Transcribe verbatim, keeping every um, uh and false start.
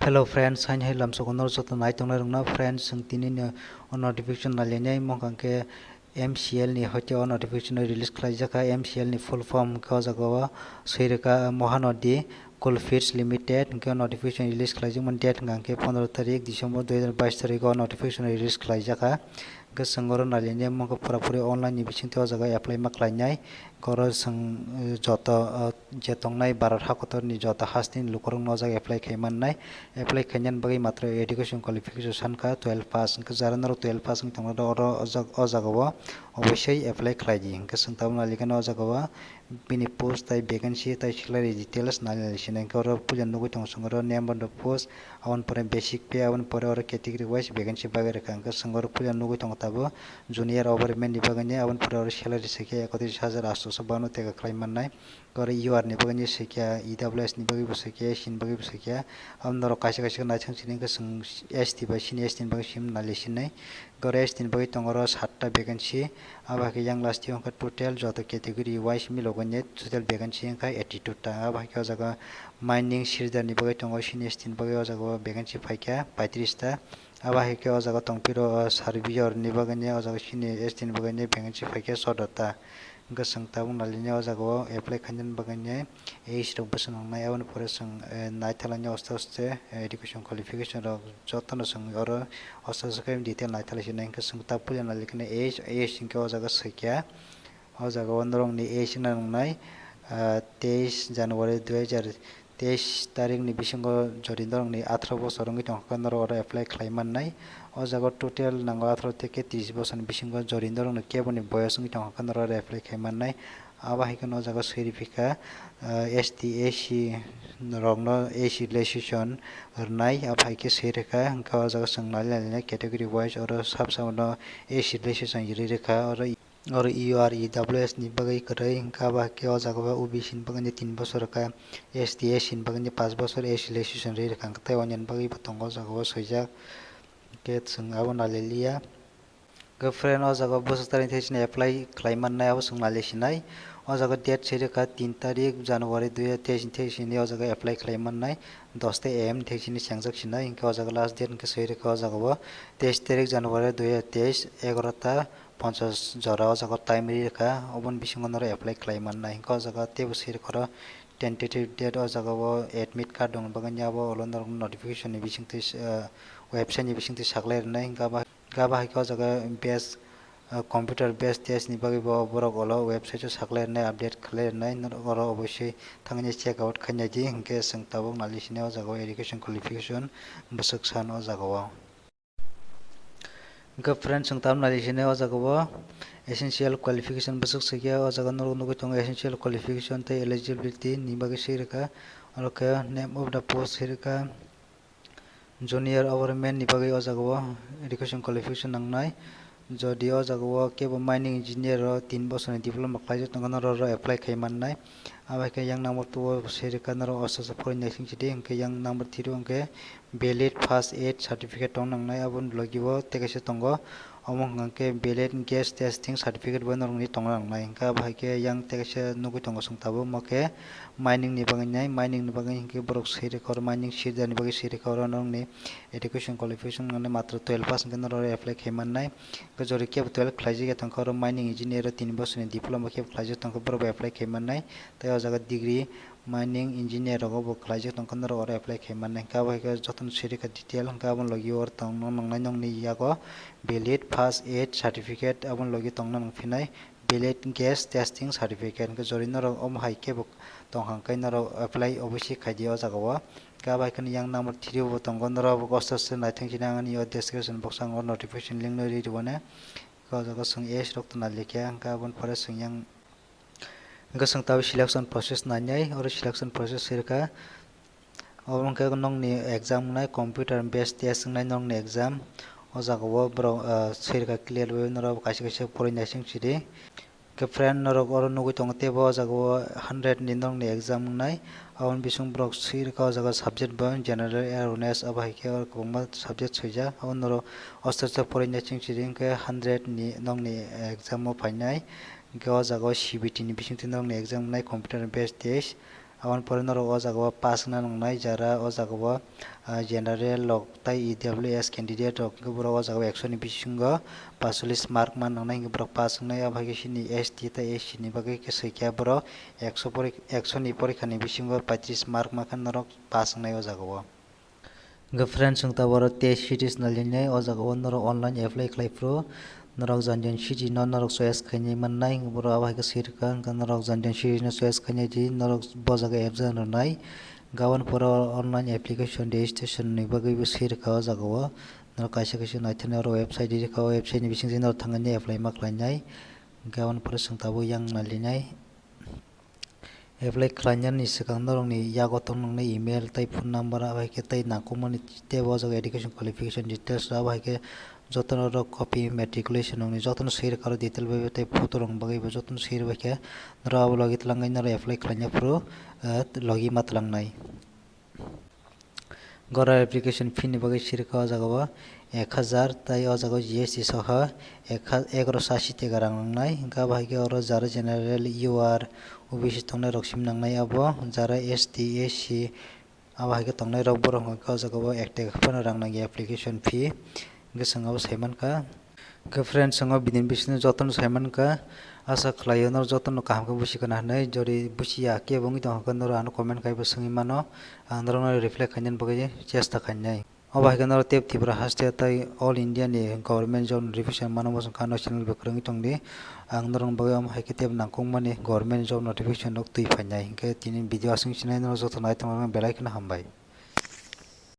Hello friends, haini hai lamsogo norok joto nai tongnai rokno. Friends, chwng tini ni o notification nai lainai, mokang khe M C L ni hoite o notification release khlai jakha. M C L ni full form hwnkhe o jaga o swi rwkha Mahanadi Coalfields Limited, hwnkhe o notification release khlai jakmani date hwnkha khe pondro tarik December dui hajar bais tarik o notification release khlai jakha. Hwnkhe chwng oro nai lainai, mokang pura puri online ni bisingtwi o jaga o apply ma khlainai. Oro chwng, eh, joto, eh, je tongnai Bharat hakotor ni joto hasteni lukurok no o jaga apply khai mannai. Apply khainani bagwi matro education qualification sankha twelve pass. Hwnkhe jara norok twelve pass wng tongna oro o jag-, o jaga o obosai apply khlai di. Hwnkhe chwng tabuk nai lainai o jaga o bini post tai vacancy tai salary details nai lai sinai. Hwnkhe oro puila nugwi tongo chwng oro name of the post, aboni pore basic pay, aboni pore oro category wise vacancy bagwi rwkha. Hwnkhe chwng oro puila nugwi tongo tabuk junior overman ni bagwi ni, aboni pore oro salary swikhe ekotris hajar aatso bano teka khlai mannai. Oro U R ni bagwi ni swikha, E W S ni bagwi bo swikha, S T ni bagwi bo swikha. Abo norok kaisa kaisa naithang sini hwnkhe chwng S T bai sini, S T ni bagwi sim nai lai sinai. Oro S T ni bagwi tongo oro satta vacancy. Abo hai khe yang last o hwnkhe total joto category wise milogwi total vacancy wngkha eighty two ta. Abo hai khe o jaga mining sridhar ni bagwi tongo, sini S T ni bagwi o jaga o vacancy phaikha paitris ta. Abo hai khe o jaga tongphiro, o surveyor ni bagwi ni o jaga sini S T ni bagwi ni vacancy phaikha soddo ta. Hwnkhe chwng tabuk nai lainai o jaga o apply khainani bagwi ni age rok bwswk nangnai, aboni pore chwng, eh, naithalainai aste aste, eh, education qualification rok jotono chwng oro aste aste khe detail naithalai sinai. Hwnkhe chwng tabuk puila nai laikha age, age hwnkhe o jaga swikha. O jaga o norokni age wngna nangnai, ah, teis January dui hajar teis tarikni bisingo jodi norokni atharo bosor wngwi tongkha khe norok oro apply khlai mannai. O jaga o total nango atharo theke tris bosorni bisingo jodi norokno keboni boyos wngwi tongkha khe norok oro apply khai mannai. Abo hai kheno o jaga swi rwphikha, ah, S T, S C rokno age relaxation rwnai, abo hai khe swi rwkha. Hwnkhe o jaga chwng nai nai category wise oro sab sabo no age relaxation rwi rwkha. Oro Oro E R, E W S ni bagwi kwrwi, hwnkhe abo hai khe o jaga o O B C ni bagwi ni tin bosor rwkha, S T, S C ni bagwi ni paanch bosor age relaxation rwi rwkha, hwnkhe tei oniyani bagwi bo tongo o jaga o swijak, hwnkhe chwng abo nai lai liya. Hwnkhe friend, o jaga o bwswk tarikni thai sini apply khlai mannai abo chwng nai lai sinai. O jaga o date swi rwkha tin tarik January dui hajar teis ni thai sini o jaga apply khlai mannai, dosta A M ni thai sini chengjak sinai, hwnkhe o jaga last date hwnkhe swi rwkha o jaga o teis tarik January dui hajar teis, egarota ponchas jora o jaga time ri rwkha, oboni bisingo norok apply khlai mannai. Hwnkhe o jaga teibo swi rwkha oro tentative date, o jaga o admit card rwna bagwi ni abo ulo norok notification ni bisingtwi, ah, website ni bisingtwi saklai rwnai. Hwnkhe abo, hwnkhe abo hai khe o jaga base, ah, computer based test ni bagwi bo borok ulo website o saklai rwnai, update khlai rwnai. Norok oro obosui thangwi check out khainai di, hwnkhe chwng tabuk nai lai sinai o jaga o education qualification bwswk san o jaga o. Hwnkhe friends, chwng tamo nai sini o jaga o essential qualification bwswk swikhe o jaga norok nugwi tongo essential qualification tei eligibility ni bagwi swi rwkha. Oro khe name of the post swi rwkha junior overman ni bagwi o jaga o education qualification nangnai. Jodi o jaga o kebo mining engineer o tin bosorni diploma khlaijak tongkha norok oro apply khai mannai. Abo hai khe yang number two o swi rwkha norok osto osto phori naising sidi, hwnkhe yang number three o hwnkhe valid first aid certificate tong nangnai, aboni logi o tei kaisa tongo, omo hwnkha khe valid gas testing certificate bo norokni tongna nangnai. Hwnkhe abo hai khe yang tei kaisa nugwi tongo chwng tabuk, omo khe mining ni bagwi nai, mining ni bagwi hwnkhe borok swi rwkha oro, mining swijak ni bagwi swi rwkha oro norokni education qualification wngkha matro twelve pass hwnkhe norok apply khai mannai. Hwnkhe jodi kebo twelve khlaijak ya tongkha oro mining engineer o tin bosorni diploma kebo khlaijak tongkha borok bo apply khai mannai. Tei o jaga degree mining engineer rogo bo khlaijak tongkha norok oro apply khai mannai. Hwnkhe abo hai khe jotono swi rwkha detail, hwnkhe aboni logi o oro tongna nangnai nokni yago valid first aid certificate, aboni logi tongna nangphinai valid gas testing certificate. Hwnkhe jodi norok omo hai kebo tongkha hwnkhe norok apply obviously khai di o jaga o. Hwnkhe abo hai kheno yang number three o bo tongo, norok bo kosto se naithang sini ang ani o description box o ang o notification link no ri rwmani. Hwnkhe o jaga o chwng age rok tona likha, hwnkhe aboni pore chwng yang Hwnkhe chwng tabuk selection process nainai, oro selection process sirkha. Obo wngkha nokni exam wngnai, computer based test wngnai nokni exam. O jaga o borok, ah, sirkha clear bai norok kaisa kaisa poroi naising sidi. Hwnkhe friend, norok oro nugui tongo teibo o jaga o hundred ni nokni exam wngnai. Aboni bising borok sirkha o jaga subject bo general awareness, abo hai khe oro kwbangma subject swijak. Abo norok osto osto poroi naising sidi, hwnkhe hundred ni nokni exam o phainai. Hwnkhe o jaga o C B T ni bisingtwi norokni exam wngnai, computer based test. Aboni pore norok o jaga o pass wngna nangnai, jara o jaga o, ah, general rok tei E W S candidate rok hwnkhe borok o jaga o ekso ni bisingo pasolis mark man nangnai, hwnkhe borok pass wngnai. Abo hai khe chini S T tei S C ni bagwi khe swikha borok ekso pori-, ekso ni porikha ni bisingo paitris mark mankha norok pass wngnai o jaga o. Hwnkhe friends, chwng tabuk oro test series nailainai, o jaga o norok online apply khlai phuru norok jan jan city no norok choice khainai mannai, hwnkhe borok abo hai khe swi rwkha, hwnkhe norok jan jan city no choice khainai di, norok bo jaga apply rwnai. Hwnkhe aboni pore o online application registration ni bagwi bo swi rwkha o jaga o, norok kaisa kaisa naithani oro website ri rwkha, o website ni bising twi norok thangwi apply ma khlainai, hwnkhe aboni pore chwng tabuk yang nailainai. Apply khlainani swkang norokni yago tong nangni email tei phone number, abo hai khe tei nangkukmani tei bo jaga education qualification details rok, abo hai khe jotono rok copy matriculation rokni jotono swi rwkha oro detail bai bai tei photo rokni bagwi bo jotono swi rwbaikha. Norok abo logi twlangwi norok apply khlaina phuru, eh, logi ma twlangnai. Gora application fee ni bagwi sirikha o jaga o ek hajar, tei o jaga o G S T soho ek ha-, egaroso ashi teka rang nangnai. Hwnkhe abo hai khe oro jara general, U R, O B C tongnai rok sim nangnai abo, jara S T, S C abo hai khe tongnai rok borok hwnkhe o jaga o ek teka phano rang nangya application fee. Hwnkhe chwng abo sai mankha. Hwnkhe friends, chwng o bini bisingtwi jotono sai mankha. Asa khlaio norok jotono kaham khe busi khna hinwi, jodi busiya kebo wngwi tongkha hwnkhe norok ano comment khaibo swngwi mano, ang norokno reply khainani bagwi chesta khainai. Obo hai khe norok tei Tripura haste tei all India ni government job notification mano, bo chwng kha no channel bo kwrwngwi tongdi. Ang norokni bagwi omo hai khe tei nangkukmani government job notification rok twi phainai. Hwnkhe tini video aswk sinai, norok joto nai tongmani belai kheno hambai.